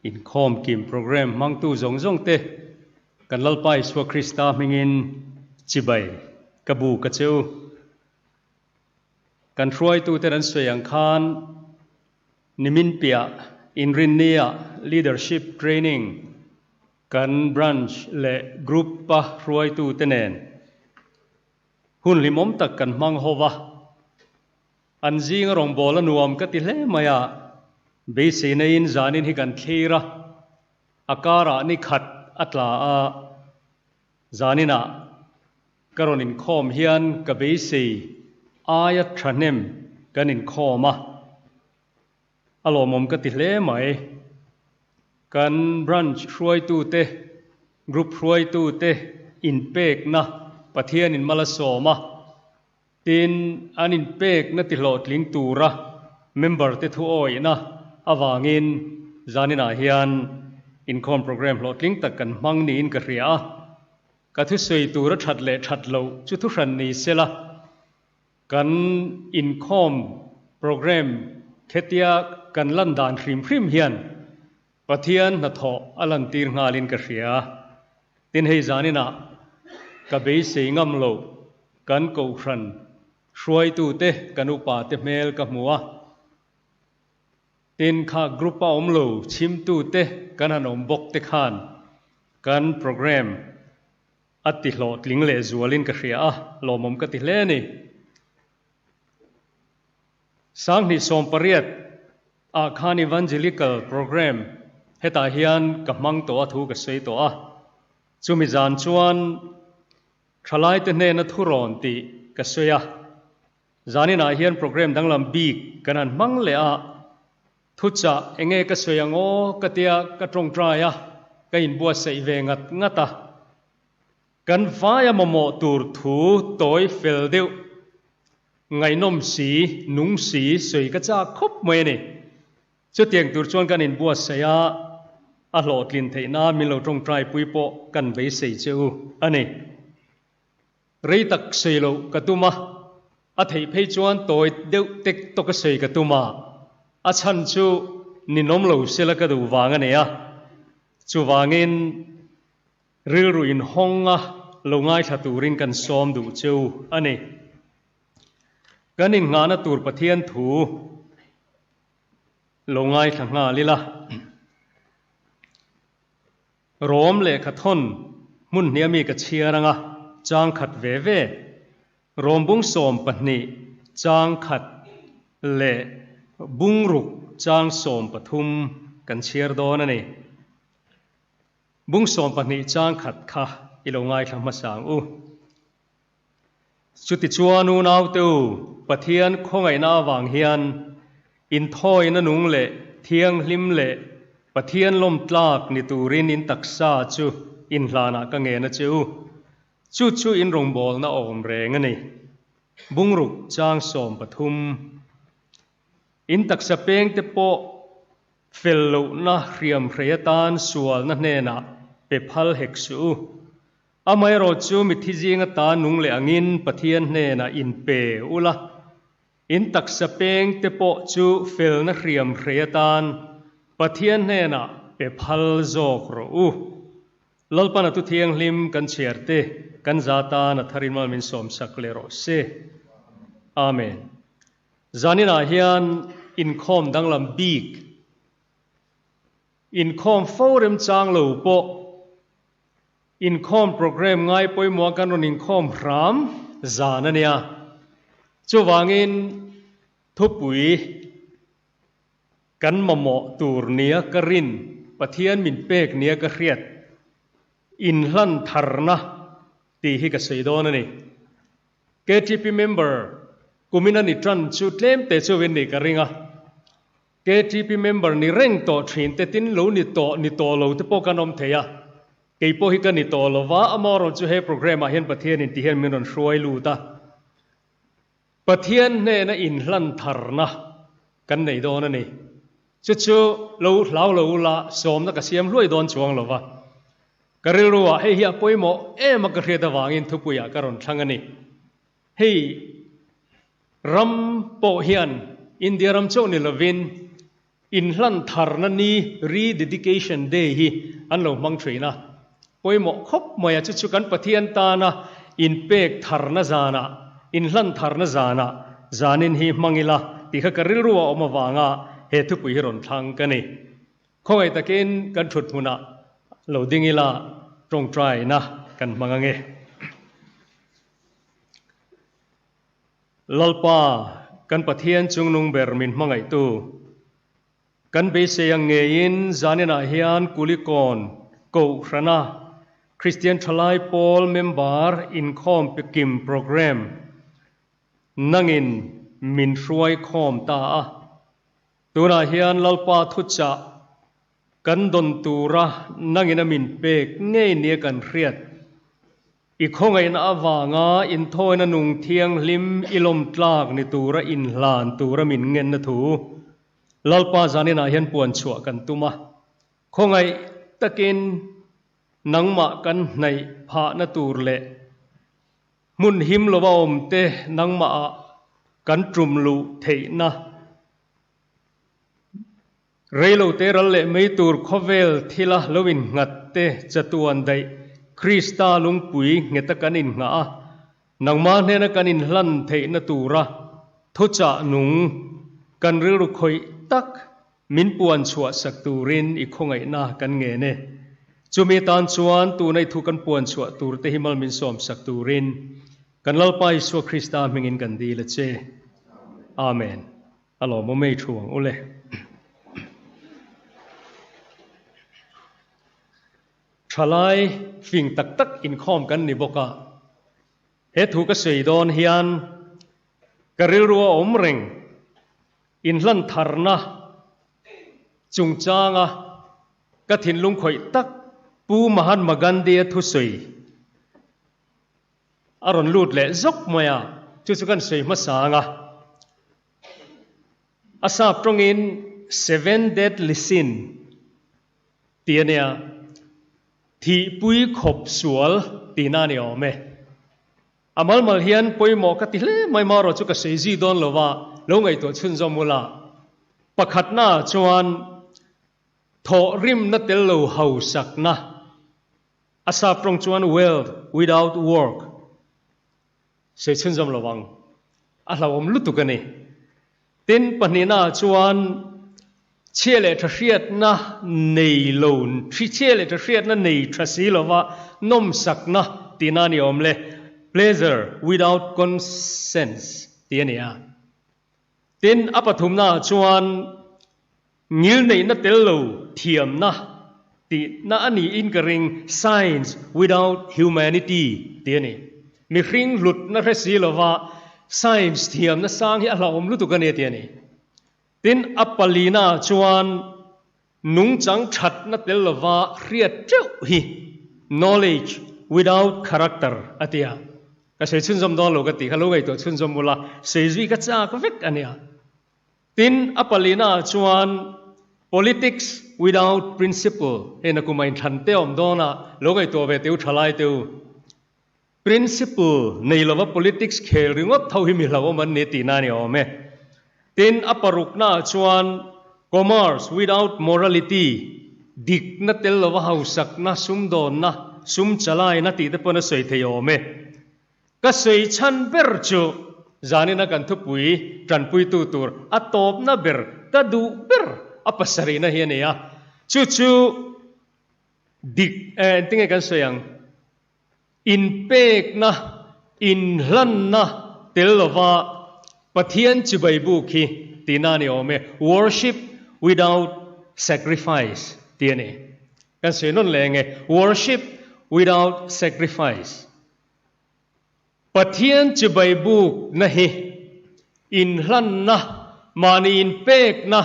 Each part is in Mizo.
Inkhawm kim program hmangtu zawng zawng te kan Lalpa Isua Krista hmingin chibai ka bu ka che u. Kan hruaituten an sawi ang khan nimin piah inrinnia leadership training kan branch leh group a hruaitute nen hun hlimawm tak kan hmang ho va. An zinga rawngbâwl a nuam ka ti hle mai a, beisei neiin zanin hi kan thlir a, a karah ni khat a tla a, zaninah ka rawn inkhawm hian ka beisei aia thahnem kan inkhawm a, a lawmawm ka ti hle mai. Kan branch hruaitute, group hruaitute inpekna Pathianin mal a sawm a, Tin, an inpekna tihlawhtling tura member te thu awihna avangin zaninah hian inkhawm program hlawhtling tak kan hmang niin ka hria a. Ka thusawi tura that leh that loh chu thuhran ni sela, kan inkhawm program khetia kan lan dan hrim hrim hian Pathian hnathawh a lantir nghalin ka hria. Tin hei zaninah ka beisei ngam lo kan kohhran hruaitute kan upate hmel ka hmu a. Tin kha group a awm lo chhimtute kan han awm bawk te khan kan program a ti hlawhtling leh zualin ka hria a, lawmawm ka ti hle a ni. 2018 ah khan Evangelical Programme hetah hian ka hmang tawh a thu ka sawi tawh a, chumi zan chuan thalaite hnena thurawn tih ka sawi a, zaninah hian programme danglam bik kan han hmang leh a, thuchah enge ka sawi ang aw ka tia ka tawngtai a, ka inbuatsaih ve ngat ngat a. Kan vaia mamawh tur thu tawi fel deuh, ngaihnawm si, nung si sawi ka chak khawp mai a ni. Chutiang tur chuan kan inbuatsaih a, a hlawhtlin theih nan min lo tawngtai pui pawh kan beisei che u a ni. Rei tak sawi loh ka tum a, a theih phei chuan tawi deuh tek tawka sawi ka tum a, a chhan chu ninawm lo sela ka duh vang a ni a. Chuvangin. Rilru inhawng a lo ngaithla turin kan sawm duh cheu a ni. Kan innghahna tur Pathian thu lo ngaithla nghal ila. Rom lehkha thawn hmun hnih ami ka chhiar anga chang khat ve ve. Rom bung 12 chang khat leh bungruk chang 13 kan chhiar dawn a ni. Bung 12 chang khat kha i lo ngaithla hmasa ang u. Chutichuan unaute u, Pathian khawngaihna avang hian inthawina nung leh thianghlim leh Pathian lawmtlak ni turin in taksa chu inhlanah ka ngen a che u. Chu chu in rawngbawlna awm reng a ni. Bungruk chang 13. In taksa pengte pawh Fel lohna hriam hrei atan sualna hnenah pe phal hek suh u. Amaherawh chu mithi zinga ta nung leh angin Pathian hnenah in pe ula, in taksa peng te pawh chu felna hriam hrei atan Pathian hnenah pe phal zawk rawh u. Lalpan a tu thianghlim kan chhiar te kan za tan a tharin mal min sawmsak leh rawh se. Amen. Zaninah hian inkhawm danglam bik, inkhawm fo remchang lo pawh inkhawm programme ngai pawimawha kan rawn inkhawm hram zan a nia. Chuvangin thupui kan mamawh tur nia ka rin, Pathian min pek nia ka hriat, inhlan tharna tih hi ka sawi dawn a ni. KTP member kumin a ni tan chu tlem te chu in nih ka ring a. KTP member ni reng tawh thin te tin lo ni tawh ni tawh lo te pawh kan awm thei a. Kei pawh hi ka ni tawh lo va, amaherawh chu he programme ah hian Pathian in ti hian min rawn hruai lut a. Pathian hnena inhlan tharna kan nei dawn a ni. Chu chu lo hlau lo ula sawmna ka siam hluai dawn chuang lo va. Ka rilruah hei hi a pawimawh em a ka hriat avangin thupuiah ka rawn thlang a ni. Hei ram pawh hian India ram chauh ni lovin Inhlan tharna ni, Rededication Day, hi an lo hmang thin a. Pawimawh khawp mai a, chu chu kan Pathian tana inpek tharna zanah, inhlan tharna zanah zanin hi hmang ila tih kha ka rilru a awm avanga he thupui hi rawn thlang ka ni. Khawngaih takin kan thut hmunah lo ding ila tawngtaina kan hmang ange. Lalpa, kan Pathian chungnung ber min hmangaihtu, kan beisei ang ngeiin zaninah hian Kulikawn Kohhrana Kristian Thalai Pawl member inkhawm kim programme nangin min hruai khawm ta a. Tunah hian Lalpa thuchah kan dawn tura nangin a min pek ngei nia kan hriat. I khawngaihna avanga inthawina nung thianghlim i lawmtlak ni tura inhlan tura min ngenna thu Lalpa zaninah hian puan chhuah kan tum a. Khawngaih takin nangmah kan hnaih phahna tur leh hmun him lova awmte nangmahah kan tum luh theihna Reilo te ral leh mai tur khawvel thila lo innghat te chatuan daih Krista lungpui ngheta kan innghah a, nangmah hnena kan inhlan theihna tura thuchah nung kan rilru khawih tak min puan chhuah sak turin i khawngaihna kan ngen e. Chumi tan chuan tuna i thu kan puan chhuah tur te hi mal min sawm sak turin kan Lalpa Isua Krista hmingin kan dil a che. Amen. A lawmawm ei thu ang ule. Thalai fing tak tak inkhawm kan ni bawk a, he thu ka sawi dawn hian ka rilru a awm reng, inhlan tharna chungchanga ka thinlung khawih tak Pu Mahatma Gandhi-a thusawi a rawn lut leh zawk mai a, chu chu kan sawi hmasa ang a. A sap tawngin Seven Deadly Sin tih a nia, thihpui khawp sual tihna a ni awm e. A mal mal hian pawimawh ka ti hle mai marawh chu ka sawi zui dawn lo va, lo ngaihtuah chhunzawm ula. Pakhatnaah chuan thawhrimna tel lo hausakna, a sap tawng chuan wealth without work, Sawi chhunzawm lo ang. A hlauhawm lutuk a ni. Tin, pahnihnaah chuan chhia leh tha hriatna nei lo, chhia leh tha hriatna nei tha si lova nawmsakna tihna a ni awm le, pleasure without conscience tih a ni a. Tin, a pathumnaah chuan ngilneihna tel lo thiamna tihna a niin ka ring, science without humanity tih a ni. Mihring hlutna hre si lova science thiamna sang hi a hlauhawm lutuk a ni tih a ni. Tin, a palinaah chuan nungchang thatna tel lova hriat teuh hi, knowledge without character a ti a. Ka sawi chhunzawm dawn lo ka tih kha lo ngaihtuah chhunzawm ula, sawi zui ka chak vek a nia. Tin, a palinaah chuan Politics without principle hei nakum a inthlan te awm dawn a, lo ngaihtuah ve teu thalai teu. Principle nei lova politics khel ringawt tho hi mi hlauhawm an ni tihna a ni awm e. Tin, a paruknaah chuan Commerce without morality, dikna tel lova hausakna, sumdawnna, sum chalaina tih te pawn a sawi thei awm e. Ka sawi chhan ber chu zanina kan thupui tanpuitu tur a tawpna ber, ka duh ber a pasarihna hi a ni a. Chu chu dik, engtinge kan sawi ang? Inpekna, inhlanna tel lova Pathian chibai buk hi tihna a ni awm e, worship without sacrifice tih a ni. Kan sawi nawn leh enge, worship without sacrifice. Pathian chibai bukna hi inhlanna, mahni inpekna,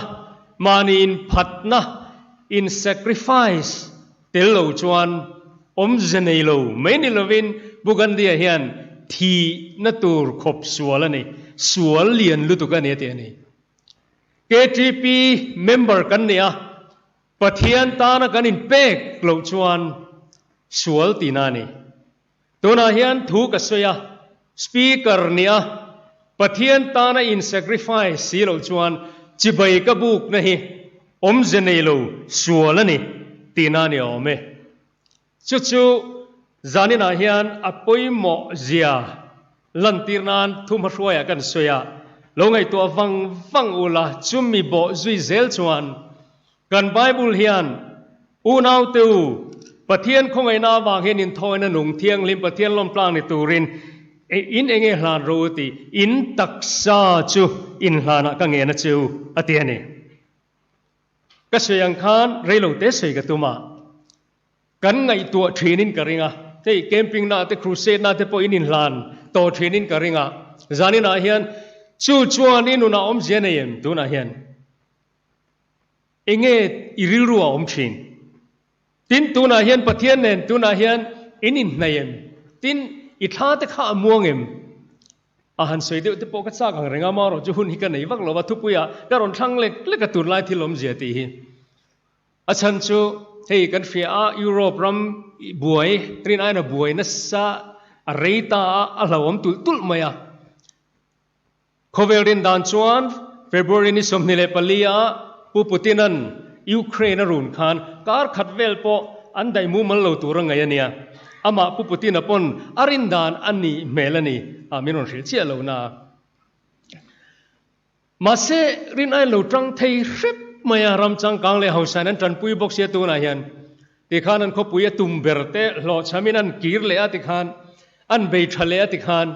mahni inphatna, in sacrifice tel lo chuan awmze nei lo mai ni lovin Pu Gandhi-a hian thihna tur khawp sual a ni, sual lian lutuk a ni a ti a ni. KTP member kan ni a, Pathian tana kan inpek loh chuan sual tihna a ni. Tunah hian thu ka sawi a, Speaker nia Pathian tana in sacrifice si loh chuan chibai ka bukna hi Awmze nei lo sual a ni tihna a ni awm e. Chu chu zaninah hian a pawimawh zia lantir nan thuhmahruaiah kan sawi a, lo ngaihtuah vang vang ula chumi bawh zui zel chuan kan Bible hian Unaute u, Pathian khawngaihna avang hian inthawina nung thianghlim Pathian lawmtlang ni turin in enge hlan ro u tih in taksa chu inhlanah ka ngen a che u a ti a ni. Ka sawi ang khan reilote sawi ka tum a, kan ngaihtuah thinin ka ring a, hei camping na te crusade na te pawh in inhlan tawh thinin ka ring a, zaninah hian chu chuan i nunah awmzia nei em tunah hian enge i rilru a awm thin? Tin tunah hian Pathian nen tunah hian in inhnaih em? Tin i thla te kha a muang em? A han sawi deuh te pawh ka chak ang reng a, amaherawh chu hun hi ka nei vak lo va, thupuiah ka rawn thlang lek lek a tunlai thil awmzia tih hi. A chhan chu hei kan hria a, Europe ram buai, rin aiin a buai nasa, a rei ta a, a hlauhawm tulh tulh mai a. Khawvel rin dan chuan February ni 24 ah Pu Putin-a'n Ukraine a run khan kar khat vel pawh an daih mumal lo tur a ngaih a nia. Amah Pu Putin-a pawn a rin dan a nih hmel a ni a, min rawn hrilh chiah lo na. Mahse, rin aiin lo tang thei hrep mai a, ram changkang leh hausain an tanpui bawk sia tunah hian tikhan an khawpui a tum ber te hlawhchhamin an kir leh a tikhan An bei tha leh a ti khan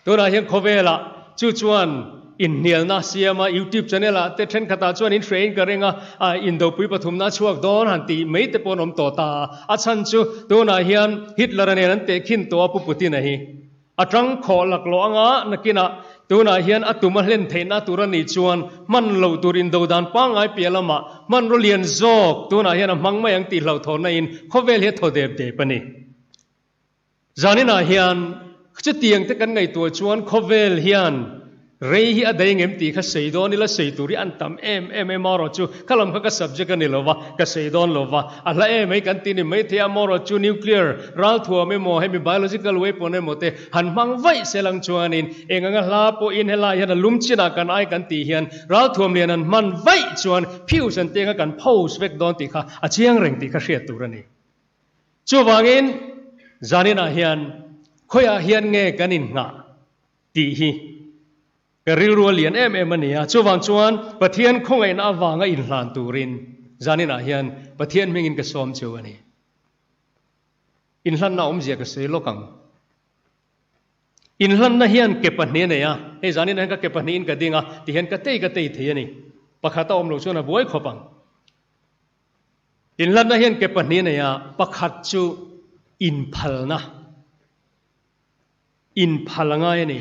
tunah hian khawvelah chu chuan inhnialna a siam a, YouTube channel ah te thenkhatah chuan in hrein ka ring a, ah indopui pathumna a chhuak dawn han tih mai te pawh an awm tawh ta a, a chhan chu tunah hian Hitler-a nen an tehkhin tawh a Pu Putin-a hi a tang khawh laklawh anga nakinah tunah hian a tum a hlen theihna tur a nih chuan hman loh tur indo dan pangngai piah lamah hmanraw lian zawk tunah hian a hmang mai ang tih hlauhthawnna in khawvel hi a thaw dep dep a ni. Zaninah hian chutiang te kan ngaihtuah chuan khawvel hian rei hi a daih ngem tih kha sawi dawn ila sawi tur hi an tam em em em amarawh chu kha lam kha ka subject a ni lo va, ka sawi dawn lo va, a hla em mai kan ti ni mai thei a amarawh chu nuclear ralthuam emaw hemi biological weapon emaw te han hmang vaih se lang chuanin eng anga hla pawhin helai hian a lum chinah kan ai kan tih hian ralthuam lian an hman vaih chuan fuse an teng a kan post vek dawn tih kha a chiang reng tih kha hriat tur a ni. Chuvangin zaninah hian khawiah hian nge kan innghah tih hi ka rilru a lian em em a ni a. Chuvang chuan Pathian khawngaihna avanga inhlan turin zaninah hian Pathian hmingin ka sawm cheu a ni. Inhlanna awmzia ka sawi lawk ang. Inhlanna hian ke pahnih a nei a, hei zaninah hian ka ke pahnihin ka ding a, tihian ka tei ka tei thei a ni. Pakhat a awm loh chuan a buai khawp ang. Inhlatna hian ke pahnih a nei a, pakhat chu inphalna, inphal a ngai a ni.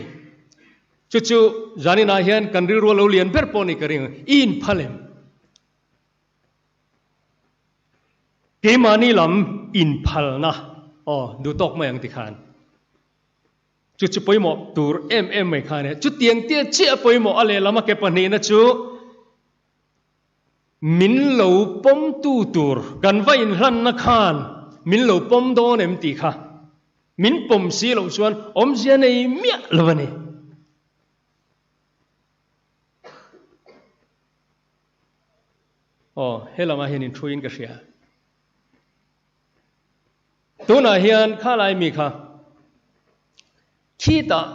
Chu chu zaninah hian kan rilru a lo lian ber pawh a ni ka ring, i inphal em? Keimahni lam inphalna, aw duh tawk mai ang tikhan. Chu chu pawimawh tur em em mai kha a ni. Chutiang tia chiah a pawimawh a lehlam a ke pahnihna chu, Min lo pawmtu tur kan va inhlanna khan min lo pawm dawn em tih kha min pawm si loh chuan awmzia nei miah lo a ni. Aw, he lamah hian inthuin ka hria. Tunah hian khalai mi kha khitah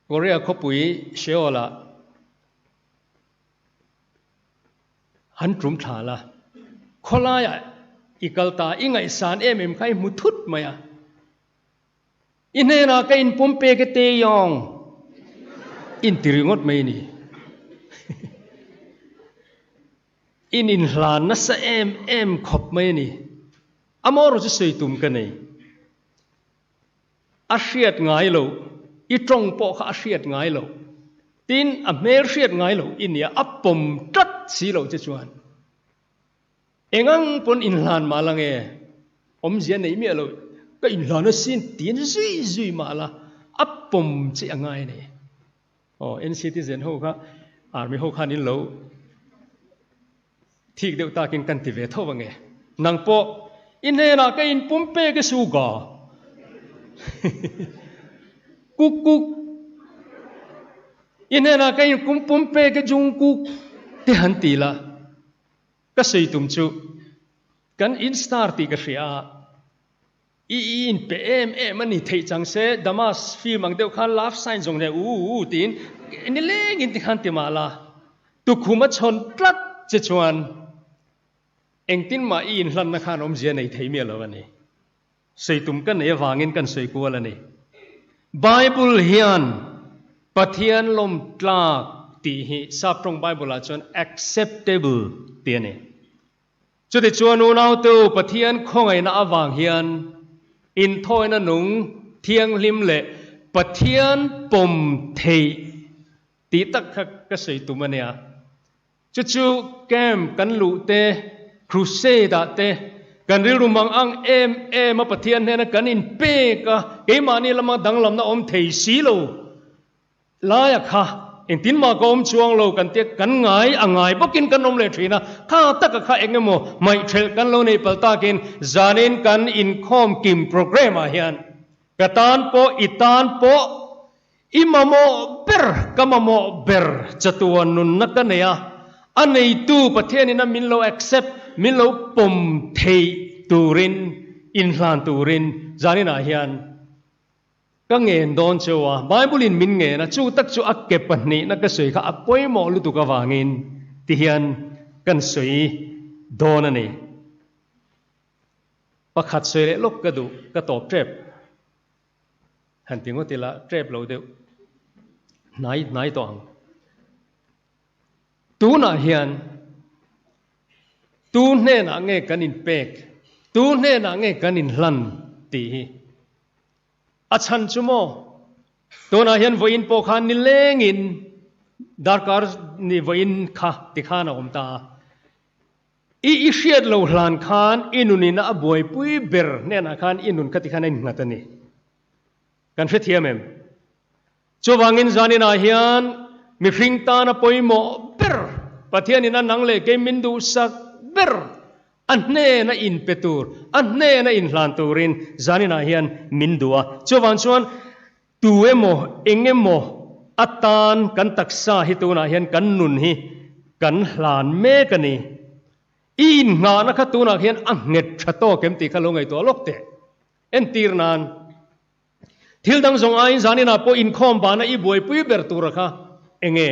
Korea khawpui Seoul-ah Han tum thla la, khawlaiah i kal ta, i ngaihsan em em kha i hmu thut mai a. I hnenah ka inpawm pek e Taeyong, inti ringawt mai a ni. In inhlan nasa em em khawp mai a ni. Amaherawhchu chu sawi tum ka nei. A hriat ngai lo, i tawng pawh kha a hriat ngai lo. Tin, a hmel hriat ngai lo i nia, a pawm tlat si lo che chuan engang pawn inhlan mah la nge, awmzia nei miah lo, ka inhlan asin tiin zui zui mah la, a pawm che a ngai a ni. Aw, NCTzen ho kha Army ho khan in lo Thik deuh takin kan ti ve tho ange. Nang pawh i hnenah ka inpum pek e Suga. Kuk kuk. I hnenah ka inkum pum pek e Jungkook te han ti la. Ka sawi tum chu kan in star tih ka hria a, i i in pe em em a ni theih chang se Damas film ang deuh khan love sign zawng leh u u tiin nileng in tikhan ti mah la, tukhum a chhawn tlat che chuan engtin mah i inhlanna khan awmzia nei thei miah lo a ni. Sawi tum ka nei avangin kan sawi kual a ni. Bible hian Pathian lawm tlak tih hi Sap tawng Bible ah chuan acceptable tih a ni. Chutichuan unautu Pathian khawngaihna avang hian inthawina nung thianghlim leh Pathian pawm theih tih tak kha ka sawi tum a nia. Chu chu camp kan luh te, crusade ah te, kan rilru mang ang em em a Pathian hnena kan inpek a, keimahni lama danglamna awm thei si lo laia kha engtin mah ka awm chuang lo kan tia kan ngai a ngai bawkin kan awm leh thin a, kha taka kha eng emaw hmaihthelh kan lo neih palh takin zanin kan inkhawm kim programme ah hian ka tan pawh i tan pawh I mamawh ber, ka mamawh ber chatuan nunna ka nei a, a neitu Pathianin a min lo accept, min lo pawm theih turin, inhlan turin zaninah hian ka ngen dawn cheu a, Bible-in min ngen a, chu tak chu a ke pahnihna ka sawi kha a pawimawh lutuk avangin tihian kan sawi dawn a ni. Pakhat sawi leh lawk ka duh, ka tawp tep. Han ti ngawt ila tep lo deuh hnai hnai tawh ang. Tunah hian tu hnenah nge kan inpek, tu hnenah nge kan inhlan tih hi a chhan chu maw? Tunah hian vawiin pawh khan nilengin darkar ni vawiin kha tikhan a awm ta a. I i hriat lo hlan khan i nunina a buaipui ber hnenah khan i nun kha tikhan a innghat a ni. Kan hrethiam em? Chuvangin zaninah hian mihring tana pawimawh ber, Pathianin a nang leh kei min duhsak ber, a hnena inpe tur, a hnena inhlan turin zaninah hian min duh a. Chuvang chuan tu emaw, eng emaw atan kan taksa hi tunah hian kan nun hi kan hlan mek a ni. I inngahna kha tunah hian a nghet tha tawk em tih kha lo ngaihtuah lawk teh. Entir nan, thil dang zawng aiin zaninah pawh inkhawm bana i buaipui ber tura kha eng nge?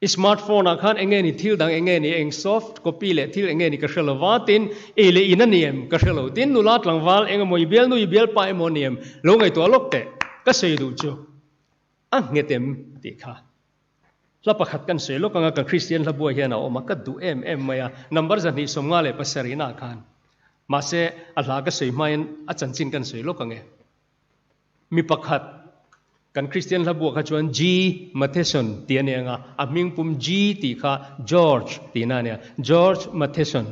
I smartphone ah khan enge ni thil dang enge ni eng soft copy leh thil enge ni ka hre lo va tin ei leh in a ni em ka hre lo tin nula tlangval eng emaw i bialnu i bialpa emaw a ni em lo ngaihtuah lawk teh ka sawi duh chu a nghet em tih kha hla pakhat kan sawi lawk anga ka Kristian hla buai hian a awm a ka duh em em mai a number 257 nah khan mahse a hla ka sawi hmain a chanchin kan sawi lawk ange. Mi pakhat, kan Kristian hla buah kha chuan G. Matheson tih a ni ang a, a hming pum G tih kha George tihna a nia, George Matheson.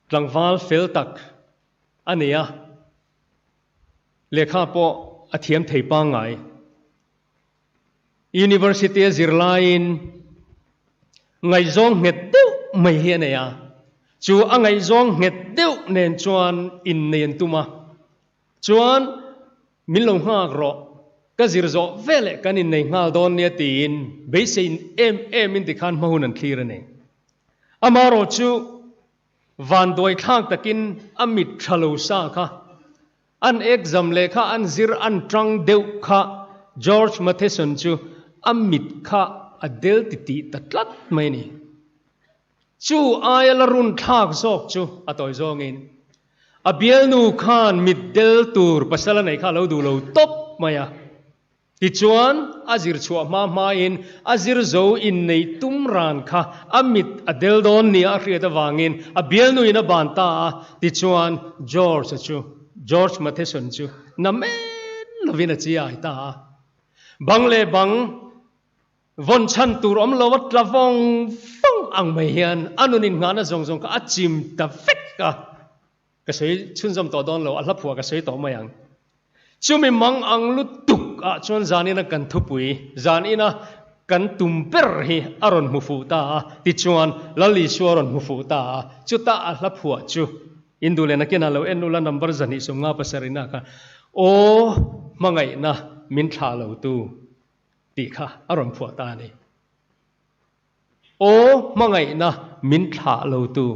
Tlangval fel tak a ni a, lehkha pawh a thiam thei pangngai. University a zir laiin ngaihzawng nghet deuh mai hi a nei a, chu a ngaihzawng nghet deuh nen chuan innei an tum a, Chuan, Min lo nghak rawh, ka zir zawh veleh kan innei nghal dawn nia tiin beisei em em in tikhan hma hun an thlir a ni. Amaherawh chu vanduai thlak takin a mit tha lo sa kha, an exam lehkha an zir an tang deuh kha George Matheson chu a mit kha a del titih ta tlat mai a ni. Chu aia la run thlak zawk chu a tawi zawngin a bialnu khan mitdel tur pasal a neih kha a lo duh lo tawp mai a. Tichuan, a zir chhuah hma hmain a zir zo inneih tum ran kha a mit a del dawn nia a hriat avangin a bialnuin a ban ta a. Tichuan, George-a chu, George Matheson chu namen lovin a chiai ta a. Bang leh bang Vawn chhan tur awm lo a tla vawng vawng ang mai hian a nun inngahna zawng zawng kha a chim ta vek a, ka sawi chhunzawm tawh dawn lo, a hla phuah ka sawi tawh mai ang. Chumi mang ang lutuk ah chuan zanina kan thupui, zanina kan tum ber hi a rawn hmu fuh ta a, tichuan Lal Isua a rawn hmu fuh ta a, chuta a hla phuah chu Indu leh nakinah lo en ula number 257 kha, Aw hmangaihna min thlah lo tu. Tih kha a rawn phuah ta a ni. Aw hmangaihna min thlah lo tu.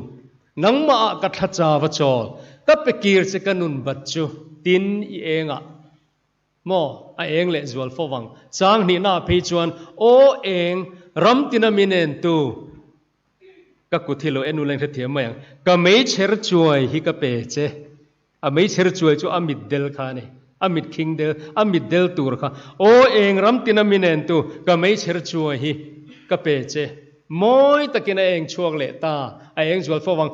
Nangmah ah ka thla cha va chawl, ka pe kir che ka nun bat chu, tin i eng ah maw a eng leh zual fo vang. Chang hnihna ah phei chuan, Aw eng, ram tina min en tu, ka kut hi lo en ula in hrethiam mai ang, ka meichher chuai hi ka pe che. A meichher chuai chu a mit del kha a ni. A mit khing del, a mit del tur kha. Aw eng ram tina mi nen tu, ka meichher chuai hi ka pe che. Mawi takin a eng chhuak leh ta, a eng zual fo vang.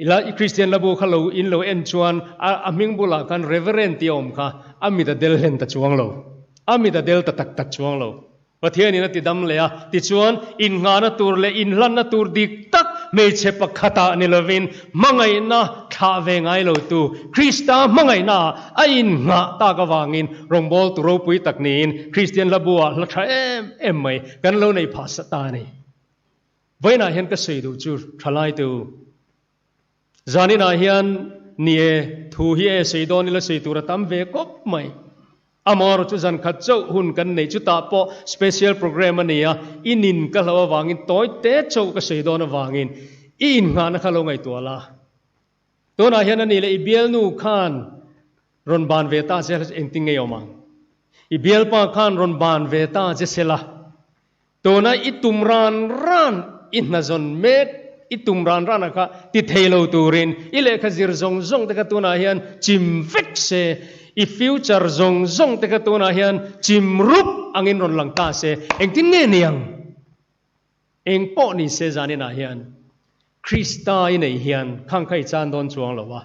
Ila i Kristian labu kha lo in lo en chuan a a hming bulah khan Reverend tih a awm kha, a mit a del hlen ta chuang lo. A mit a del ta tak tak chuang lo. Pathianin a ti dam leh a, tichuan innghahna tur leh inhlanna tur dik tak hmeichhe pakhatah ni lovin hmangaihna thlah ve ngai lotu Krista hmangaihnaah a innghah tak avangin rawngbawltu ropui tak niin Kristian hlabu-ah hla tha em em mai kan lo nei phah sa ta a ni. Vawiinah hian ka sawi duh chu thalaitu Zaninah hian ni e, thu hi e sei dawn ila sei tur a tam ve kawp mai. Amaherawh chu zan khat chauh hun kan neih chutah pawh special program a ni a, i nin ka hlo avangin tawi te chauh ka sei dawn avangin i innghahna kha lo ngaihtuah la. Tunah hian a nih leh i bialnu khan rawn ban ve ta che engtin nge awm ang? I bialpa khan rawn ban ve ta che sela. Tuna i tum ran ran i hnazawn mek, i tum ran ran a kha ti thei lo turin i lehkha zir zawng zawng te kha tunah hian chim vek se, i future zawng zawng te kha tunah hian chim rup angin rawn lang ta se, engtin nge niang? Eng pawh ni se zaninah hian Krista i neih hian khang kha i chan dawn chuang lo a.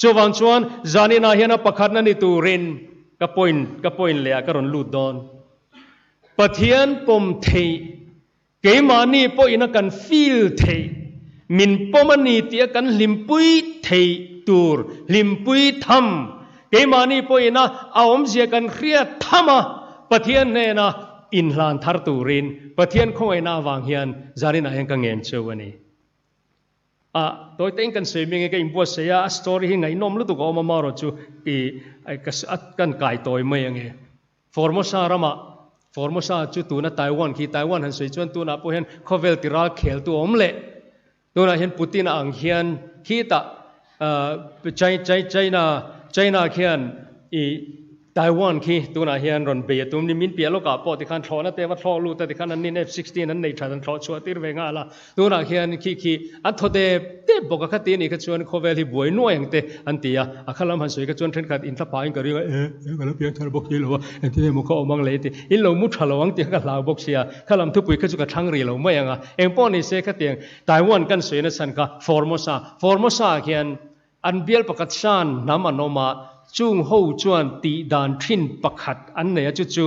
Chuvang chuan zaninah hian a pakhatna ni turin ka point ka point leh ah ka rawn lut dawn. Pathian pawm theih, keimahni pawhin a kan feel theih, min pawm a ni tih a kan hlimpui theih tur, hlimpui tham, keimahni pawhin a a awmzia kan hriat tham a, Pathian hnena inhlan thar turin Pathian khawngaihna avang hian zaninah hian ka ngen cheu a ni. A tawi tein kan sawi mai nge ka inbuatsaih a, a story hi ngaihnawm lutuk a awm a, marawh chu i ka kan kai tawi mai ange. Formosa ramah, Formosa chu tuna Taiwan khi, Taiwan han sawi chuan tunah pawh hian khawvel ti ral kheltu a awm leh. Tunah hian Putin a ang hian khitah China, China khian i Taiwan khi tunah hian rawn bei a tum ni, min piah lawkah pawh tikhan thlawhna te va thlawh lut a tikhan an nin F-16 an nei that an thlawh chhuah tir ve nghal a, tunah khian khi khi an thaw dep dep bawk a, khati a nih kha chuan khawvel hi buai nuai ang te an ti a, a kha lam han sawi kha chuan thenkhat inthla pahin ka ring a, e e ka lo piang thar bawk si lo a, engtin emaw kha awm ang leh ti, in lo mu tha lo ang tih kha ka hlau bawk sia, kha lam thupui kha chu ka thlang rih lo mai ang a, eng pawh ni se khatiang Taiwan kan sawi na chhan kha Formosa, Formosa ah khian An bial pakhat san hnam an awm a, chung ho chuan tih dan thin pakhat an nei a, chu chu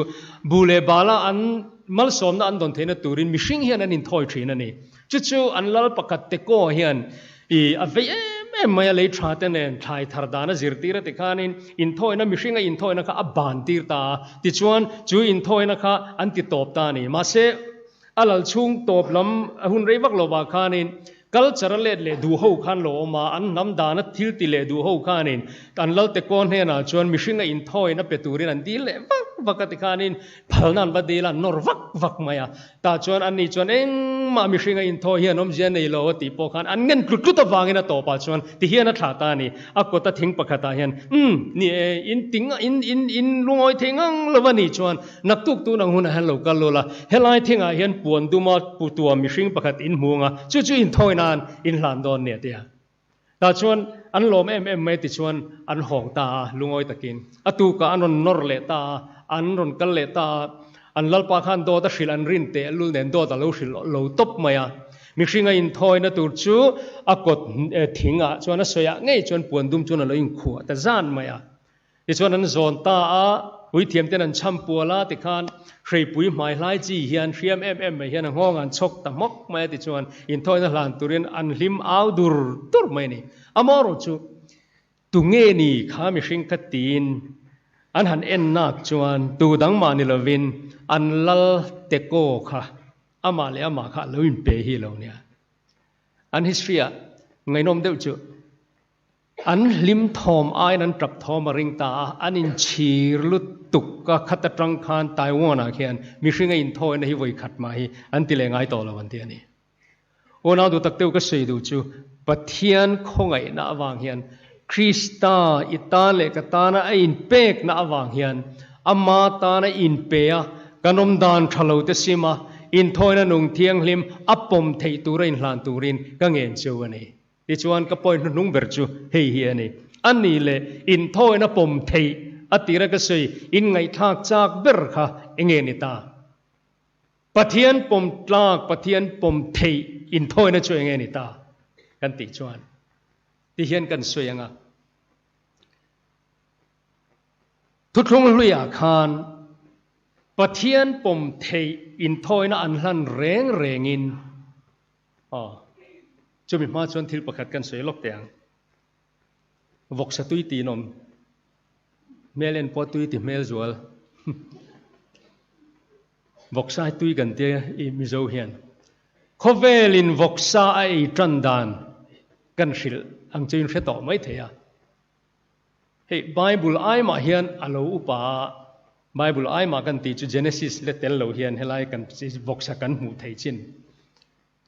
bu leh bala an malsawmna an dawn theihna turin mihring hian an inthawi thin a ni. Chu chu an lal pakhat Teko hian i a vei em em mai a, lei tha te nen thlai thar dan a zirtir a tikhanin inthawina mihringa inthawina kha a ban tir ta a, tichuan chu inthawina kha an ti tawp ta a ni. Mahse a lal chhung tawp lam a hun rei vak lovah khanin Culture a let leh duh ho khan lo awm a, an hnam dana thil ti leh duh ho khanin an Lalte Kaw hnenah chuan mihringa inthawiin a pe turin an dil leh vak vak a tikhanin phalna an va dil a, an nawr vak vak mai a. Tah chuan ani chuan engmah mihringa inthawi hi an awmzia nei lo a tih pawh khan an ngen tlut tlut avangin a tawpah chuan tihian a thlah ta a ni. A kawta thing pakhatah hian, Umm, ni e, in ti in in in lungawi thei ngang lo a nih chuan Naktuk tun ang hunah hian lo kal lul a, helai thingah hian puan duma putua mihring pakhat in hmu ang a, chu chu inthawi nan in hlan dawn nia tia. Tah chuan an lawm em em mai tichuan an hawng ta a, lungawi takin. A tukah an rawn nawr leh ta a, an rawn kal leh ta a, an lalpa khan dawt a hrilh an rin teh lul nen dawt a lo hrilh lo tawp mai a. Mihringa inthawina tur chu a kawt thingah chuan a sawiah ngei chuan puan dum chuan a lo inkhuah ta zan mai a. Tichuan an zawn ta a, puithiam ten an chham pual a, tikhan hreipui hmai hlai chi hian hriam em em mai hian a nghawng an chhawk ta hmawk mai a, tichuan inthawina hlan turin an hlim au dur dur mai a ni. Amaherawh chu tunge ni kha mihring kha tiin an han en nak chuan tu dang mah ni lovin an lal tekaw kha amah leh amah kha a lo inpe hi lo nia. An history ah ngaihnawm deuh chu An hlim thawm aiin an tap thawm a ring ta a, an inchhir lutuk a, khat atang khan Taiwan ah khian mihring a inthawina hi vawi khat mah hi an ti leh ngai tawh lo an ti a ni. Unau duh tak deuh ka sawi duh chu Pathian khawngaihna avang hian Krista i tan leh ka tana a inpekna avang hian ama tana inpe a, kan awmdan tha lo te sim a, inthawina nung thianghlim a pawm theih tura inhlan turin ka ngen cheu a ni. Tichuan ka point hnuhnung ber chu hei hi a ni. A ni leh inthawina pawm theih a tira ka sawi inngaihthlak chak ber kha enge ni ta? Pathian pawm tlak, Pathian pawm theih inthawina chu enge ni ta? Kan tih chuan ti hian kan sawi ang a. Thuthlung hluiah khan Pathian pawm theih inthawina an hlan reng rengin aw chumi hma chuan thil pakhat kan sawi lawk teh ang. Vawksa tui tiin awm. Hmel en pawh tui ti hmel zual. Vawksa hi tui kan tia i Mizo hian. Khawvelin vawksa a ei tan dan kan hrilh ang chu in hre tawh mai thei a. Hei Bible ai mah hian a lo upa a, Bible ai mah kan tih chu Genesis le tel lo hian helai kan vawksa kan hmuh thei chin.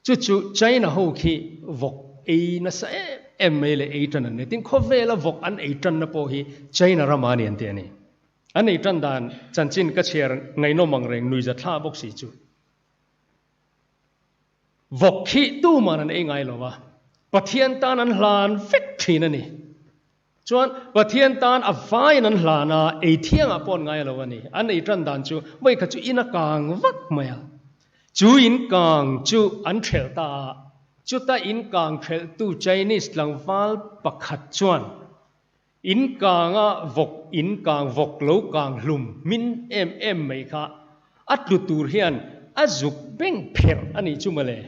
Chu chu China ho khi vawk ei nasa em em mai leh ei tan an nei. Tin, khawvela vawk an ei tanna pawh hi China rama a ni an ti a ni. An ei tan dan chanchin ka chhiar ngaihnawm ang reng nuiza thla bawk si chu. Vawk khi tuman an ei ngai lo va, Pathian tan an hlan vek thin a ni. Chuan Pathian tan a vaiin an hlan a, ei thiangah pawh an ngai lo a ni. An ei tan dan chu vawi khat chu in a kang vak mai a. Chu in kang chu an thelh ta a, chuta in kang thelhtu Chinese tlangval pakhat chuan in kanga vawk in kang vawk lo kang hlum hmin em em mai kha a tlu tur hian a zuk beng pherh a nih chu mawle.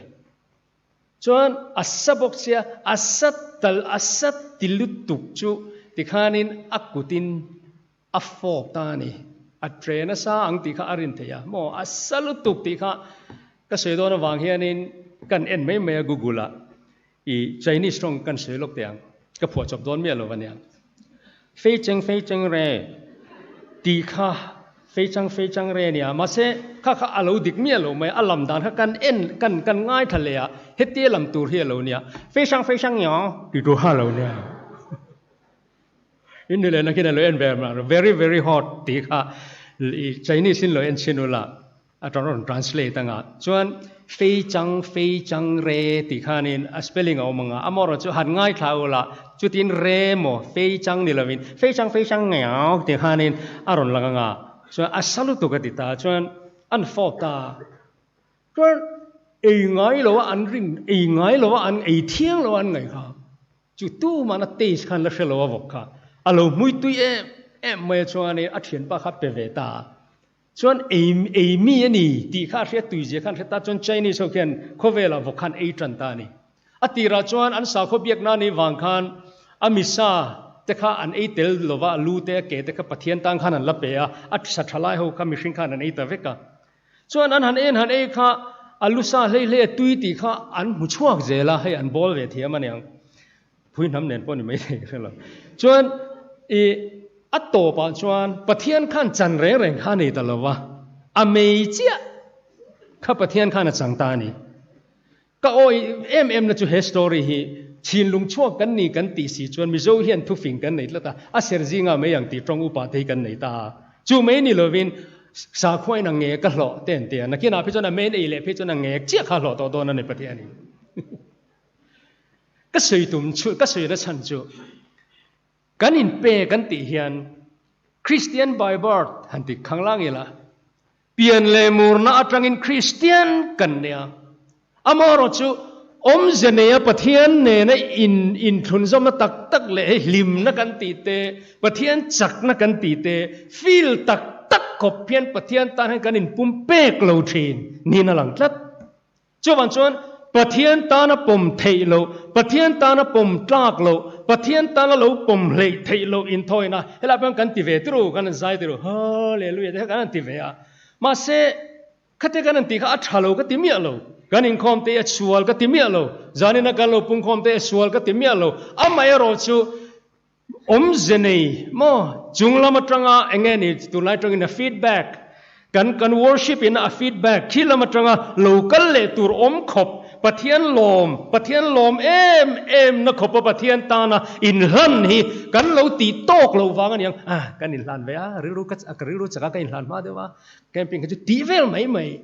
Chuan a sa bawk sia, a sa tal a sa ti lutuk chu tikhanin a kutin a fawk ta a ni. A tre nasa ang tih kha a rin thei a, maw a sa lutuk tih kha ka sawi dawn avang hianin kan en mai mai a Google ah i Chinese tawng kan sawi lawk teh ang, ka phuah chawp dawn miah lo ania. Fei cheng fei cheng re tih kha fei chang fei chang re ania, mahse kha kha a lo dik miah lo mai, a lam dan kha kan en kan kan ngaithla leh a, hetia lam tur hi a lo nia, fei hrang fei hrang ngiau tih tur kha a lo nia. In ni leh nakin a lo en ve ang, very very hot tih kha Chinese in lo en chhin ula a rawn translate anga chuan fei chang fei chang re tih khanin a spelling a awm anga amaherawhchu chu han ngaithla ula chutin re maw fei chang ni lovin fei chang fei chang ngiau tih khanin a rawn lang anga chuan a sa lutuk a ti ta chuan an fawp ta chuan ei ngai lo a an rin ei ngai lo a an ei thiang lo a an ngaih kha. Chu tuman a taste khan la hre lo a vawk kha a lo hmui tui em em mai a chuanin a thianpa kha pe ve ta a chuan ei ei mi a ni tih kha a hriat tui zia khan a hre ta chuan Chinese ho khian khawvelah vawk khan ei tan ta a ni. A tirah chuan an sakhaw biakna ni vang khan a misa te kha an ei tel lova a lu te a ke te kha Pathian tan khan an la pe a, a sa tha lai ho kha mihring khan an ei ta vek a. Chuan an han en han ei kha a lu sa hlei hlei a tui tih kha an hmu chhuak zel a, hei an bawl ve thiam a niang. Phui hnam nen pawh ni mai thei ka hre lo. Chuan i a tawpah chuan Pathian khan chan reng reng kha a nei ta lo va, a mei chiah kha Pathian khan a chang ta a ni. Ka awi em em na chu he story hi chinlung chhuak kan ni kan tih si chuan Mizo hian thufing kan nei tlat a, a ser zinga mai ang tih tawng upa te hi kan nei ta a. Chu mai ni lovin sakhuain a nge ka hlawh te an ti a, nakinah phei chuan a main ei leh phei chuan a nge chiah kha hlawh tawh dawn a ni Pathianin. Ka sawi tum chu, ka sawi na chhan chu kan inpe kan tih hian Christian by birth han ti khanglang ila, Pian leh murna atangin Kristian kan nia. Amaherawh chu awmze neia Pathian nena in inthlunzawmna tak tak leh hei hlimna kan tih te, Pathian chakna kan tih te, feel tak tak khawp hian Pathian tan hian kan inpum pek lo thin niin a lang tlat. Chuvang chuan Pathian tana pawm theih loh, Pathian tana pawm tlak loh, Pathian tana lo pawm hleih theih loh inthawina helai pawh hian kan ti ve tiru, kan han zai tiru, Hallelujah te kha kan han ti ve a. Mahse, khate kan han tih kha a tha lo ka ti miah lo. Kan inkhawm te hi a sual ka ti miah lo. Zanina kan lo pungkhawm te hi a sual ka ti miah lo. Amaherawh chu Awmze nei maw? Chung lam atanga eng nge ni tunlai atangin a feedback kan kan worship in a feedback khi lam atanga lo kal leh tur awm khawp. Pathian lawm, Pathian lawm em em na khawpa Pathian tana inhlan hi kan lo tih tawk loh vang a niang. Ah, kan inhlan ve a, rilru ka ka rilru chaka ka inhlan hma deuh a, camping kha chu tih vel mai mai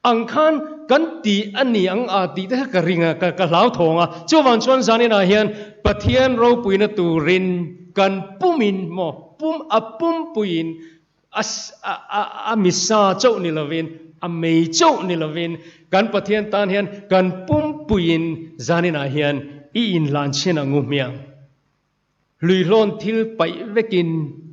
ang khan kan ti a ni ang a tih te kha ka ring a, ka ka hlauthawng a. Chuvang chuan zaninah hian Pathian ropuina turin kan pumin maw, pum a pumpuiin A a misa chauh ni lovin, a mei chauh ni lovin, kan Pathian tan hian kan pumpuiin zaninah hian i inhlan chhin ang u hmiang. Hluihlawn thil paih vekin,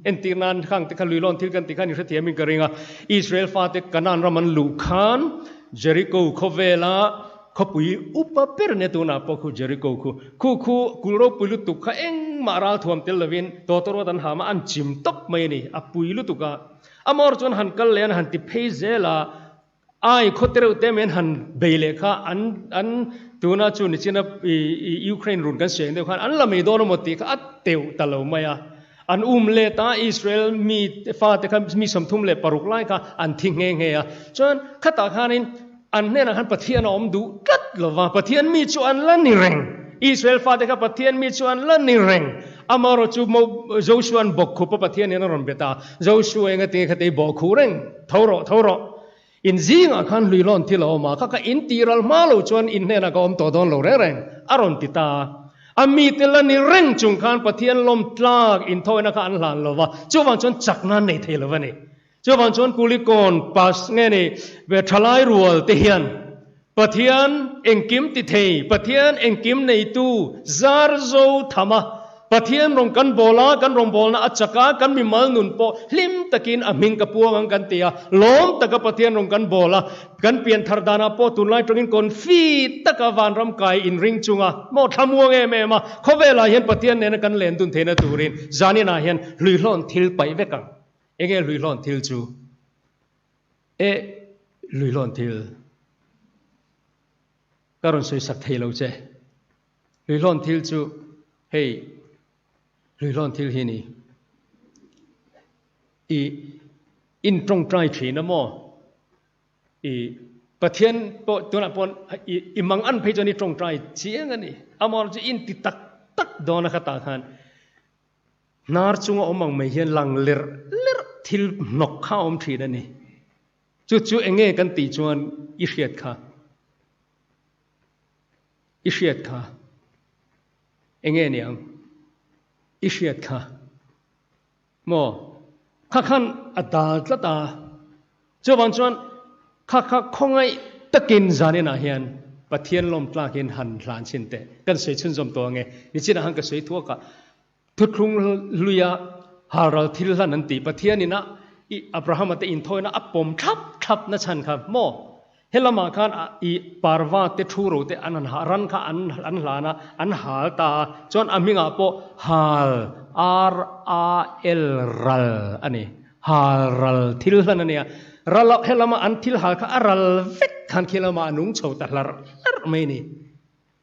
entir nan khang te kha hluihlawn thil kan tih khan i hrethiamin ka ring a, Israel fate Kanaan ram an luh khan Jericho khawvela Khawpui upa ber nia tunah pawh khu Jericho khu. Khu khu kul ropui lutuk kha engmah ral thuam tel lovin tawtawrawt an ham a, an chim tawp mai a ni. A pui lutuk a. Amawr chuan han kal leh an han ti phei zel a, ai khaw te reuh te mai an han bei leh kha an an tuna chu nichina i i Ukraine run kan siam deuh khan an la mai dawn emaw tih kha a teuh ta lo mai a. An um let a, Israel mi fate kha mi 36 lai kha an thi nghe nghe a. Chuan khatah khanin An hnenah khan Pathian a awm duh tlat lo va, Pathian mi chu an la ni reng. Israel fate kha Pathian mi chu an la ni reng. Amaherawh chu Joshua-an bawkkhupa Pathian hian a rawn bet a, Joshua enga tinge kha tei bawkkhuh reng, tho rawh, tho rawh. In zingah khan hluihlawn thil a awm a, kha kha in tih ral hma lo chuan in hnenah ka awm tawh dawn lo reng reng, a rawn ti ta a. A mite la ni reng chung khan Pathian lawm tlak inthawina kha an hlan lo va, chuvang chuan chakna an nei thei lo a ni. Chuvang chuan Kulikawn pass nge ni ve thalai rual te hian Pathian engkim ti thei, Pathian engkim neitu zar zo tham a, Pathian rawn kan bawl a, kan rawngbawlna a chak a, kan mimal nun pawh hlim takin a hming ka puang ang kan ti a, lawm taka Pathian rawn kan bawl a, kan pian thar danah pawh tunlai tawngin confi taka vanram kai inring chunga maw thlamuang em em a, khawvelah hian Pathian nena kan len dun theihna turin zaninah hian hluihlawn thil paih vek ang. Enge hluihlawn thil chu? E, hluihlawn thil ka rawn sawi sak thei lo che. Hluihlawn thil chu hei hluihlawn thil hi ni. I in tawngtai thin a maw? I Pathian pawh tunah pawh i i mang an phei chuan i tawngtai chiang a ni. Amaherawhchu chu in ti tak tak dawn a khatah khan Hnar chunga awm ang mai hian lang lerh lerh thil hnawk kha a awm thin a ni. Chu chu eng nge kan tih chuan i hriat kha. I hriat kha. Eng nge ni ang? I hriat kha. Maw? Kha khan a dal tlat a. Chuvang chuan kha kha khawngaih takin zaninah hian Pathian lawm tlakin han hlan chhin teh. Kan sawi chhunzawm tawh ange. Nichinah khan ka sawi thuak a, thuthlung hluia halral thil hlan an tih Pathianin a i Abrahama te inthawina a pawm thlap thlap na chhan kha maw? Helamah khan a i parva te thu ro te an han ha ran kha an an hlan a, an hal ta a, chuan a hmingah pawh hal, R-A-L, ral a ni. Hal ral thil hlan a nia. Ral ah helama an thil hal kha a ral vek khan khi lamah a nung chho ta hlarh hlarh mai a ni.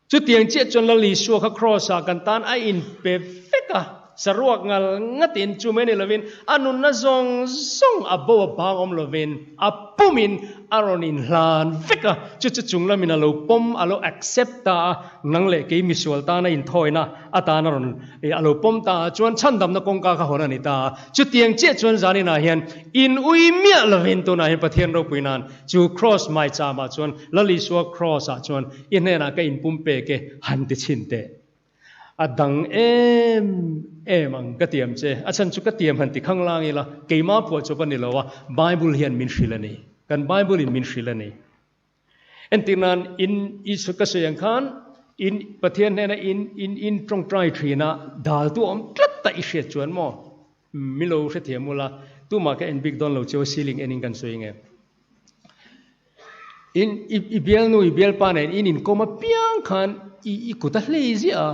Chutiang chiah chuan Lal Isua kha Kraws ah kan tan a inpe vek a, saruak ngal ngatin chu mai ni lovin a nunna zawng zawng a bo a bang awm lovin a pumin a rawn inhlan vek a, chu chu chung lamin a lo pawm, a lo accept ta a, nang leh kei misual tana inthawina atan a rawn a lo pawm ta a, chuan chhandamna kawngka kha hawn a ni ta a. Chutiang chiah chuan zaninah hian in ui miah lovin tunah hian Pathian ropui nan chu Kraws maicham-ah chuan Lal Isua Kraws-ah chuan i hnenah ka inpum pek e han ti chhin teh. A dang em em ang ka tiam che. A chhan chu ka tiam han ti khang lang ila keimah phuah chawp a ni lo a, Bible hian min hrilh a ni. Kan Bible in min hrilh a ni. Entir nan in Isua ka sawi ang khan in Pathian hnena in in in tawngtai thin a, dal tu awm tlat ta i hriat chuan maw mi lo hrethiam ula, tumah ka en bik dawn lo cheu ceiling enin kan sawi nge. In i i bialnu i bialpa nen in inkawm apiang khan i i kut a hlei ziah a,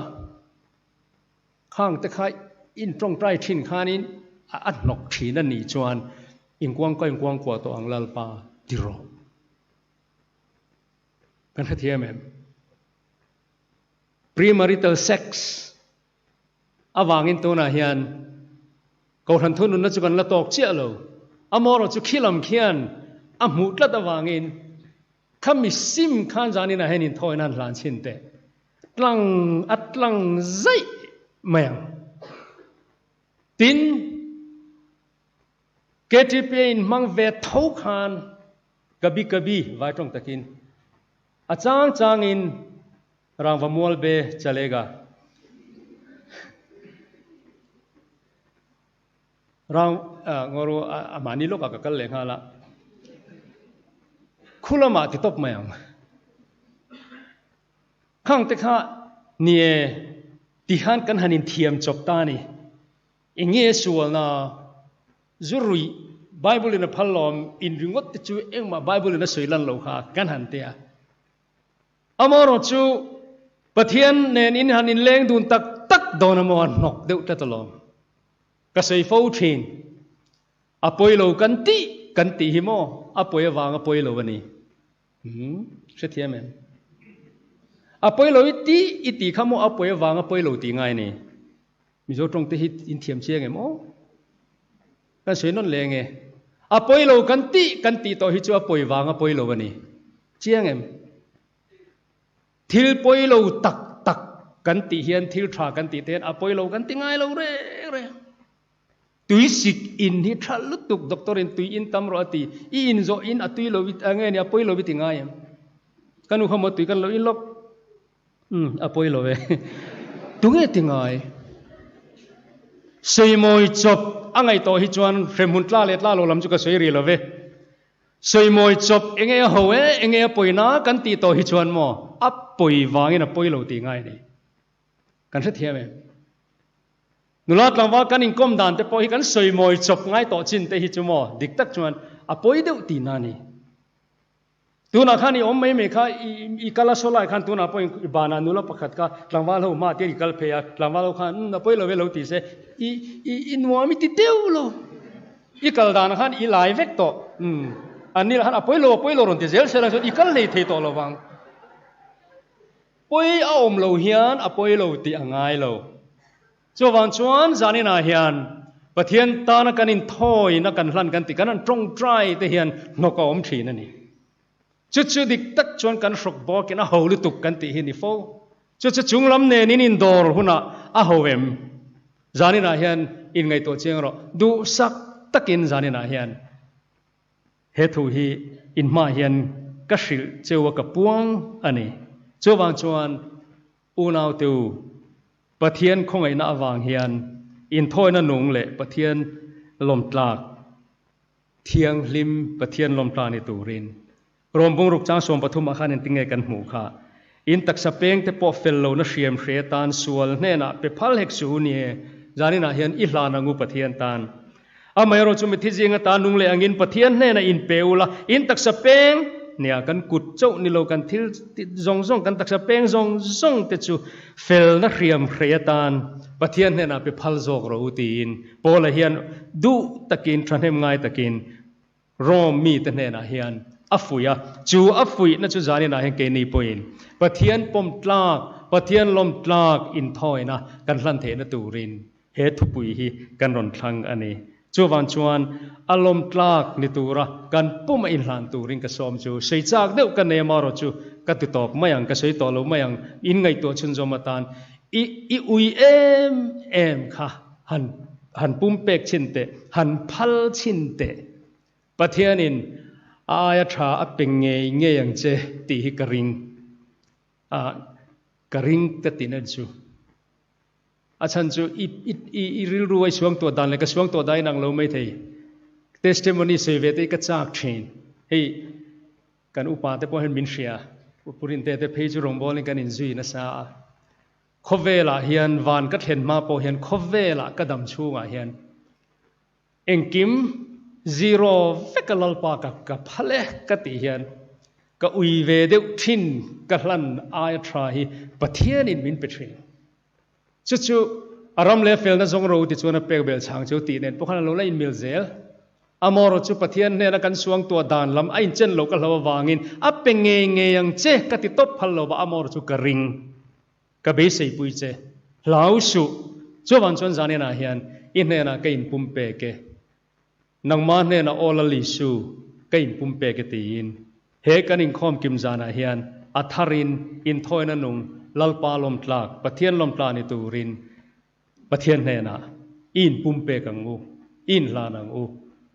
khang te kha in tawngtai thin khanin a a hnawk thin a nih chuan inkuangkuah inkuangkuah tawh ang Lalpa ti rawh. Kan hrethiam em? Premarital sex avangin tunah hian Kohhran thununna chu kan la tawk chiah lo. Amaherawhchu khi lam khian a hmuh tlat avangin. Khami sim khan zanin ah hian inthawi nan hlan chhin teh. Tlang a tlang zaih mai ang. Tin, KTP a inhmang ve tho khan kabi kabi vai tawng takin a chang changin rangva mual be chalega. Rang ngaw a mahni lawkah ka kal leh nghal a, khu lamah ti tawp mai ang. Khang te kha ni e, ti khan kan han inthiam chawp ta a ni. Eng nge sualna zu ruih Bible in a phal lawm in ringawt te chu engmah Bible in a sawi lan lo kha kan han ti a. Amaherawh chu Pathian nen in han inleng dun tak tak dawn a maw a hnawk deuh tlat alawm. Ka sawi fo thin. A pawi lo kan tih kan tih hi maw a pawi avang a pawi lo a ni. Umm hrethiam em? A pawi lo i tih i tih kha maw a pawi avang a pawi lo tih ngai a ni. Mizo tawng te hi in thiam chiang em aw? Kan sawi nawn leh nge? A pawi lo kan tih kan tih tawh hi chu a pawi vang a pawi lo a ni. Chiang em? Thil pawi lo tak tak kan tih hian thil tha kan tih te hian a pawi lo kan ti ngai lo reng reng. Tui sik in hi tha lutuk doctor in tui in tam rawh a ti. I in zawh in a tui lo a nge ni a pawi lo i ti ngai em? Ka nu kha maw tui kan lo in lawk. Umm a pawi lo e. Tunge ti ngai? Sawimawi chawp a ngaih tawh hi chuan hremhmun tla leh tla lo lam chu ka sawi rih lo ve. Sawimawi chawp enge a ho e, enge a pawina kan tih tawh hi chuan maw a pawi vangin a pawi lo tih ngai a ni. Kan hrethiam em? Nula tlangval kan inkawm dan te pawh hi kan sawimawi chawp ngai tawh chin te hi chu maw dik tak chuan a pawi deuh tihna a ni. Tunah khan i awm mai mai kha i kal a saw lai khan tunah pawh i banah nula pakhat kha tlangval ho hma tir i kal phei a, tlangval ho khan umm a pawi lo e lo ti se i i i nuam i ti deuh lo. I kal danah khan i lai vek tawh umm an ni lah khan a pawi lo a pawi lo rawn ti zel se la chuan i kal hlei thei tawh lo vang. Pawi a awm lo hian a pawi lo tih a ngai lo. Chuvang chuan zaninah hian Pathian tana kan inthawina kan hlan kan tih kan han tawngtai te hian hnawk a awm thin a ni. Chu chu dik tak chuan kan hrawk bawkin a ho lutuk kan tih hi ni fo. Chu chu chunglam nen in indawr hunah a ho em? Zaninah hian inngaihtuah chiang rawh. Duhsak takin zaninah hian he thu hi inhmaah hian ka hrilh cheu a ka puang a ni. Chuvang chuan Unaute u, Pathian khawngaihna avang hian inthawina nung leh Pathian lawmtlak, thianghlim Pathian lawmtlak ni turin Rom bungruk chang 13 ah khan engtinge kan hmuh kha? In taksa peng te pawh fel lohna hriam hre tan sual hnenah pe phal hek suh u nie, zaninah hian i hlan ang u Pathian tan. Amaherawh chu mithi zinga ta nung leh angin Pathian hnenah in pe ula, in taksa peng nia kan kut chauh ni lo kan thil zawng zawng kan taksa peng zawng zawng te chu felna hriam hrei atan Pathian hnenah pe phal zawk rawh u tiin Paula hian duh takin thahnem ngai takin Rome mite hnenah hian a fuih a, chu a fuihna chu zaninah hian keini pawhin Pathian pawm tlak, Pathian lawm tlak inthawina kan hlan theihna turin He thupui hi kan rawn thlang a ni. Chuvang chuan a lawm tlak ni tura kan pum a inhlan turin ka sawm chu sawi chak deuh ka nei amarawh chu ka ti tawp mai ang, ka sawi tawh lo mai ang, in ngaihtuah chhunzawm atan i i ui em em kha han han pum pek chhin teh, han phal chhin teh. Pathianin a aia tha a pe ngei ngei ang che tih hi ka ring a, ka ring ka ti na chu. A chhan chu i i i rilru a i suang tuah dan leh ka suang tuah dan inang lo mai thei. Testimony sawi ve te hi ka chak thin. Hei kan upa te pawh hian min hria. Pu Rinte te phei chu rawngbawlin kan inzui nasa a. Khawvelah hian van ka thlen hma pawh hian khawvelah ka dam chhungah hian Engkim zero veka Lalpa ka ka phal e ka tih hian ka ui ve deuh thin ka hlan aia tha hi Pathianin min pe thin. Chu chu a ram leh felna zawng ro ti chuan a pek bel chang chu tih nen pawh khan a lo la inmil zel. Amaherawh chu Pathian hnena kan suang tuah dan lam a inchen lo ka hlo avangin a pe ngei ngei ang che ka ti tawp phal lo va amaherawh chu ka ring. Ka beiseipui che, hlau suh. Chuvang chuan zaninah hian i hnenah ka inpum pek e. Nangmah hnenah aw Lal Isu, ka inpum pek e tiin. He kan inkhawm kim zanah hian a tharin inthawina nung Lalpa lawmtlak, Pathian lawmtla ni turin Pathian hnenah i inpumpek ang u, i inhlan ang u.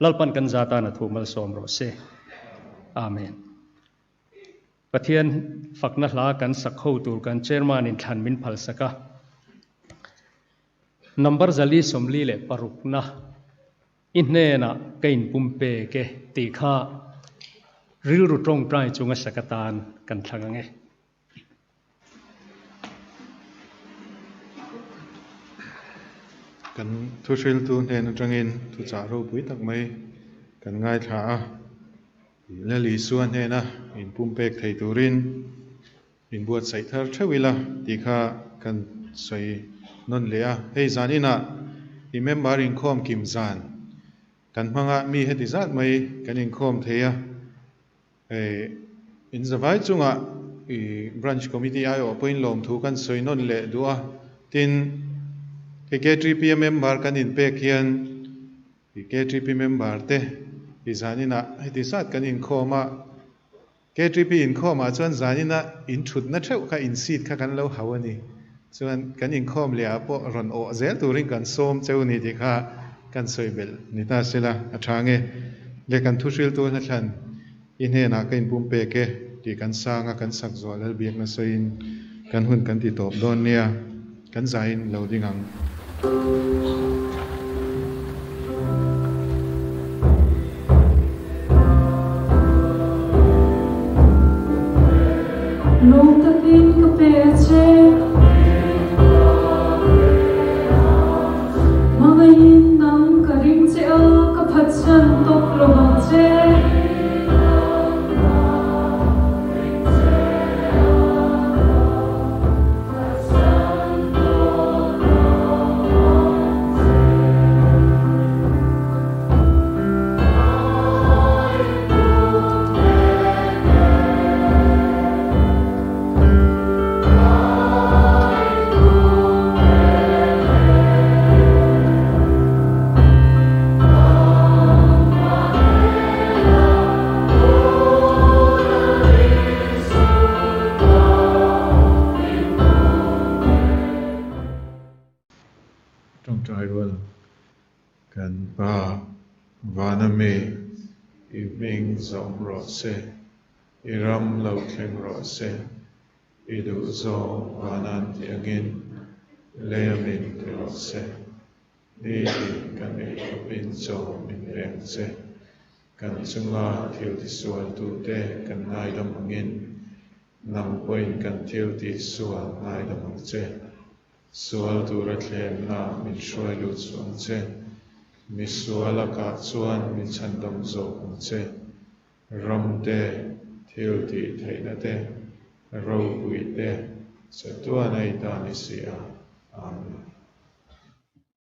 Lalpan kan za tan a thu malsawm rawh se. Amen. Pathian fakna hla kan sak ho tur kan Chairman in thlan min phalsak a. Number 446 na i hnenah ka inpumpek e tih kha rilru tawngtai chunga sak atan kan thlang ang e. Kan thuhriltu hnen atangin thuchah ropui tak mai kan ngaithla a, Lal Isua hnena inpumpek thei turin inbuatsaih thar theuh ila tih kha kan sawi nawn leh a. Hei zan inah i member inkhawm kim zan kan hmanga mi heti zat mai kan inkhawm thei a. Hei in zavai chungah i Branch Committee aiawh pawhin lawmthu kan sawi nawn leh duh a, tin hei KTP a member kan inpek hian i KTP member te i zaninah heti zat kan inkhawm a, KTP inkhawmah chuan zaninah in thutna theuh kha in seat kha kan lo hau a ni, chuan kan inkhawm leh ah pawh rawn awh zel turin kan sawm cheu ni tih kha kan sawi belh ni ta sela a tha nge le kan thuhriltu hnathlan i hnenah ka inpumpek e tih kan sang a kan sak zuah Lalbiakna sawiin kan hun kan ti tawp dawn nia kan zaiin lo ding ang. Lung takin ka pe a che. Hmangaihin nang ka ring che a, ka phatsan tawp lo ang che. Tawngtai rual kan Pa vana mi i hming zawm rawh se, i ram lo thleng rawh se, i duhzawng vanan tih angin lei a min ti rawh se, nitin kan eikhawpin chaw min pek che. Kan chunga thil tisualtute kan ngaidam angin nang pawhin kan thil tihsual ngaidam ang che. Sual tura thlemna min hruai lut suh ang che. Mi suala kah chuan min chhandam zawk ang che. Ram te, thil tih theihna te, ropui te, chatuan a i ta ni si a. Amen.